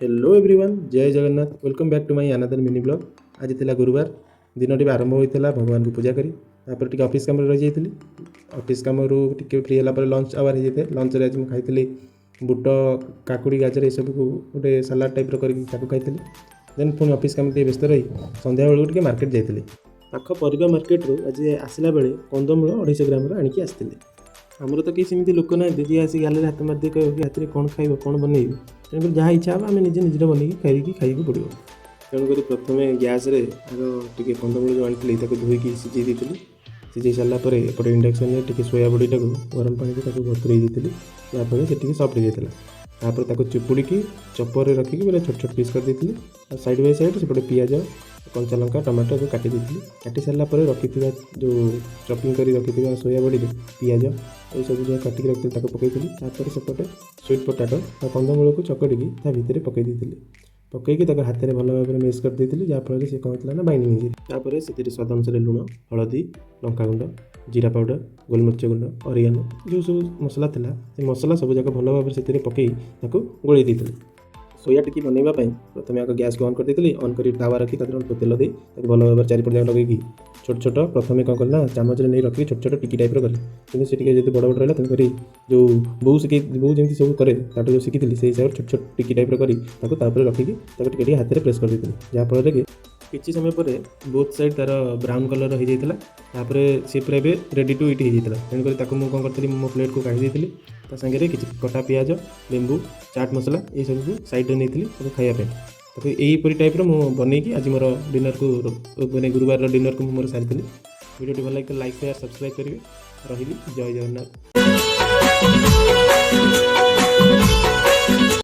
Hello everyone, Jay Jagannath. Welcome back to my another mini vlog. ଆଜି ଥିଲା ଗୁରୁବାର। ଦିନଟି ଆରମ୍ଭ ହୋଇଥିଲା ଭଗବାନଙ୍କୁ ପୂଜା କରି। ତାପରେ ଟିକେ ଅଫିସ୍ କାମରେ ରହିଯାଇଥିଲି। ଅଫିସ୍ କାମରୁ ଟିକେ ଫ୍ରି ହେଲା ପରେ ଲଞ୍ଚ ଆୱାର ହେଇଯାଇଥାଏ। ଲଞ୍ଚରେ ଆଜି ମୁଁ ଖାଇଥିଲି ବୁଟ, କାକୁଡ଼ି, ଗାଜର, ଏସବୁକୁ ଗୋଟେ ସାଲାଡ଼ ଟାଇପ୍ର କରିକି ତାକୁ ଖାଇଥିଲି। ଦେନ୍ ପୁଣି ଅଫିସ୍ କାମରେ ଟିକେ ବ୍ୟସ୍ତ ରହି ସନ୍ଧ୍ୟାବେଳକୁ ଟିକେ ମାର୍କେଟ ଯାଇଥିଲି। ପାଖ ପରିବା ମାର୍କେଟରୁ ଆଜି ଆସିଲା ବେଳେ କନ୍ଦମୂଳ 250 ଗ୍ରାମର ଆଣିକି ଆସିଥିଲି। ଆମର ତ କେହି ସେମିତି ଲୋକ ନାହାନ୍ତି, ଯିଏ ଆସିକି ଗାଲରେ ହାତ ମାରିଦେଇ କହିବ କି ରାତିରେ କ'ଣ ଖାଇବ, କ'ଣ ବନେଇବି। ତେଣୁକରି ଯାହା ଇଚ୍ଛା ହେବ, ଆମେ ନିଜେ ନିଜର ବନେଇକି ଖାଇକି ଖାଇବାକୁ ପଡ଼ିବ। ତେଣୁକରି ପ୍ରଥମେ ଗ୍ୟାସ୍ରେ ଆଗ ଟିକେ କନ୍ଦମୂଳ ଯେଉଁ ଆଣିଥିଲି, ତାକୁ ଧୋଇକି ସିଝେଇ ଦେଇଥିଲି। ସିଝେଇ ସାରିଲା ପରେ ଏପଟେ ଇଣ୍ଡକ୍ସନରେ ଟିକେ ସୋୟା ବଡ଼ିଟାକୁ ଗରମ ପାଣିରେ ତାକୁ ବତୁରେଇ ଦେଇଥିଲି, ଯାହାଫଳରେ ସେ ଟିକେ ସଫ୍ଟ ହେଇଯାଇଥିଲା। ତାପରେ ତାକୁ ଚିପୁଡ଼ିକି ଚପରରେ ରଖିକି ପୁରା ଛୋଟ ଛୋଟ ପିସ୍ କରିଦେଇଥିଲି। ଆଉ ସାଇଡ଼୍ ବାଇ ସାଇଡ଼୍ ସେପଟେ ପିଆଜ, କଞ୍ଚା ଲଙ୍କା, ଟମାଟୋ କାଟି ଦେଇଥିଲି। କାଟି ସାରିଲା ପରେ ରଖିଥିବା ଯେଉଁ ଚପିଂ କରି ରଖିଥିବା ସୋୟା ବଡ଼ିରେ ପିଆଜ ଏସବୁ ଯାହା କାଟିକି ରଖିଥିଲି, ତାକୁ ପକାଇଥିଲି। ତାପରେ ସେପଟେ ସୁଇଟ୍ ପଟାଟୋ ବା କନ୍ଦମୂଳକୁ ଚକଟିକି ତା ଭିତରେ ପକାଇ ଦେଇଥିଲି। ପକାଇକି ତାକୁ ହାତରେ ଭଲ ଭାବରେ ମିକ୍ସ କରିଦେଇଥିଲି, ଯାହାଫଳରେ ସେ କ'ଣ ହେଇଥିଲା ନା ବାଇଣ୍ଡିଂ ହେଇଯାଇଥିଲା। ତାପରେ ସେଥିରେ ସ୍ୱାଦ ଅନୁସାରେ ଲୁଣ, ହଳଦୀ, ଲଙ୍କାଗୁଣ୍ଡ, ଜିରା ପାଉଡ଼ର, ଗୋଲମରିଚ ଗୁଣ୍ଡ, ଅରିଗାନୋ, ଯେଉଁ ସବୁ ମସଲା ଥିଲା, ସେ ମସଲା ସବୁ ଯାକ ଭଲ ଭାବରେ ସେଥିରେ ପକାଇ ତାକୁ ଗୋଳେଇ ଦେଇଥିଲି। ସୋୟା ଟିକି ବନେଇବା ପାଇଁ ପ୍ରଥମେ ଆଗ ଗ୍ୟାସ୍କୁ ଅନ୍ କରିଦେଇଥିଲି। ଅନ୍ କରି ତାୱା ରଖି ତା ଦେହରେ ଅଳ୍ପ ତେଲ ଦେଇ ତାକୁ ଭଲ ଭାବରେ ଚାରିପଟ ଯାକ ଲଗେଇକି ଛୋଟ ଛୋଟ ପ୍ରଥମେ କ'ଣ କଲି ନା ଚାମଚରେ ନେଇ ରଖିକି ଛୋଟ ଛୋଟ ଟିକି ଟାଇପ୍ର କଲି। କିନ୍ତୁ ସେ ଟିକେ ଯେହେତୁ ବଡ଼ ବଡ଼ ରହିଲା, ତେଣୁକରି ଯେଉଁ ବୋଉ ଶିଖେଇ, ବୋଉ ଯେମିତି ସବୁ କରେ, ତାଠୁ ଯେଉଁ ଶିଖିଥିଲି, ସେଇ ହିସାବରେ ଛୋଟ ଛୋଟ ଟିକି ଟାଇପ୍ର କରି ତାକୁ ତା ଉପରେ ରଖିକି ତାକୁ ଟିକେ ଟିକେ ହାତରେ ପ୍ରେସ୍ କରିଦେଇଥିଲି, ଯାହାଫଳରେ କି କିଛି ସମୟ ପରେ ବୋଥ୍ ସାଇଡ଼୍ ତା'ର ବ୍ରାଉନ୍ କଲର୍ ହେଇଯାଇଥିଲା। ତାପରେ ସେ ପୁରା ଏବେ ରେଡ଼ି ଟୁ ଇଟ୍ ହେଇଯାଇଥିଲା। ତେଣୁକରି ତାକୁ ମୁଁ କ'ଣ କରିଥିଲି, ମୁଁ ମୋ ପ୍ଲେଟ୍କୁ କାଢ଼ି ଦେଇଥିଲି। ତା ସାଙ୍ଗରେ କିଛି କଟା ପିଆଜ, ଲେମ୍ବୁ, ଚାଟ୍ ମସଲା ଏସବୁକୁ ସାଇଡ଼୍ରେ ନେଇଥିଲି ତାକୁ ଖାଇବା ପାଇଁ। ତାକୁ ଏଇପରି ଟାଇପ୍ର ମୁଁ ବନେଇକି ଆଜି ମୋର ଡିନର୍କୁ, ମାନେ ଗୁରୁବାରର ଡିନର୍କୁ ମୁଁ ମୋର ସାରିଥିଲି। ଭିଡ଼ିଓଟି ଭଲ ଲାଗିଥିଲେ ଲାଇକ୍, ସେୟାର, ସବସ୍କ୍ରାଇବ୍ କରିବେ। ରହିଲି, ଜୟ ଜଗନ୍ନାଥ।